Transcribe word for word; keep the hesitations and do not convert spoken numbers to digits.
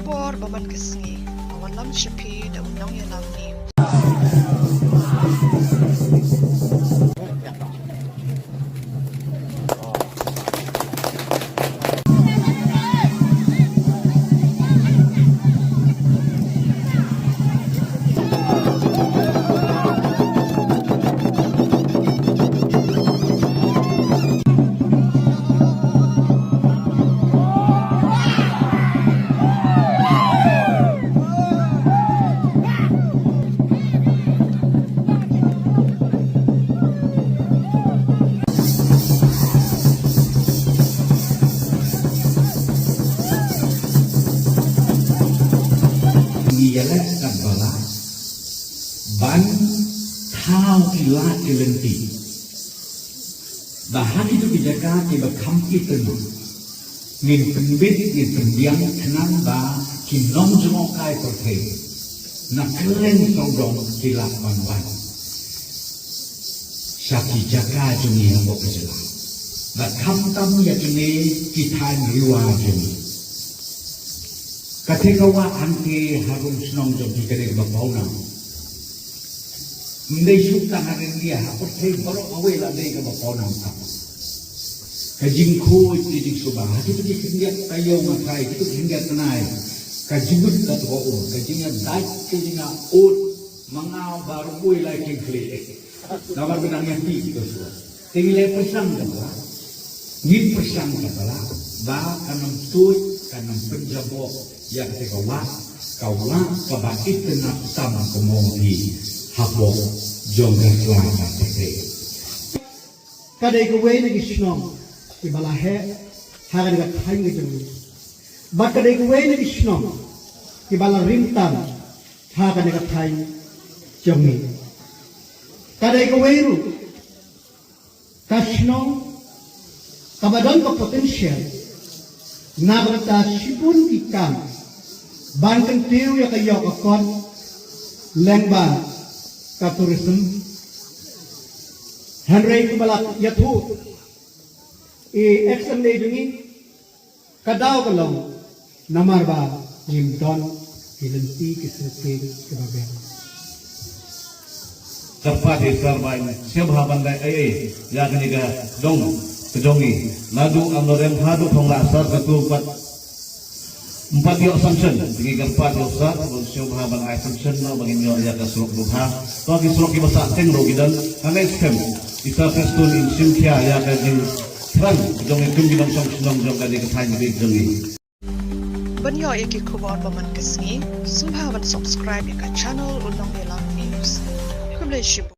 Por ba man ka sngi, ka wallam sha phi da u nongïalam ni. Ngi ïaleh katba lah ban thaw ki lad ki lynti. Ba ha kito ki jaka kiba kham itynnad ngin pynbit, ngin pynbiang khnang ba ki nongjngohkai pyrthei na kylleng sawdong ki lah ban wan sha ki jaka jong ngi hapoh ka jylla. Bad khamtam ïa kine ki thaiñ riwa jong ngi. Ka thikna ka wah hangtei harum shnong jong ngi ka dei kaba pawnam. Ym dei shuh tang ha India, ha pyrthei baroh kawei la dei kaba pawnam tam. Ka jingkhuid, ka jingsuba ha kito ki khyndiat taïew nga tharai, kito ki khyndiat bnai, ka jingmut ka tnga ur, ka jingïadait, ka jingïaud, mangaw ba rubui lai king khlieh. Namar ba dang ïa phi kito shuwa. Te ngi la pyrshang katba lah, ngin pyrshang katba lah ba kan ym tuid, kan ym pynjaboh ïa kata ka wah, ka wah kaba itynnad tam ka mong hi hapoh jong ka sla ka pyrthei. Ka dei kawei na ki shnong kiba la heh ha kane ka thaiñ ka jong ngi. Bad ka dei kawei na ki shnong kiba la rim tam ha kane ka thaiñ jong ngi. Ka dei kawei ruh ka shnong kaba don ka potential na ka bynta shibun ki kam ban kyntiew ïa ka ïoh ka kot lyngba ka tourism. Hynrei kumba la ïathuh i ex M L A jong ngi, ka daw ka long namar ba ngim don ki lynti ki syngkien kiba biang. Kyrpad ïa i Sir ba in sngewbha ban leh ei ei ïa kane ka dong ka jong ngi. Naduh Amlarem haduh Thonglahsar katu pat ym pat ïoh sanction. Te ngi kyrpad ïa u Sir ba un sngewbha ban ai sanction noh ba ngin ïoh ïa ka surok dubha. To ki surok kiba sah teng ruh ki don. Hangne skhem i Sir Prestone in shim khia ïa ka jingthrang jong ngi kum ki nongshong shnong jong kane ka thaiñ ri jong ngi. Ban ïoh ïa ki khubor ba man ka sngi, sngewbha ban subscribe ïa ka channel U Nongïalam News. Khublei shibun.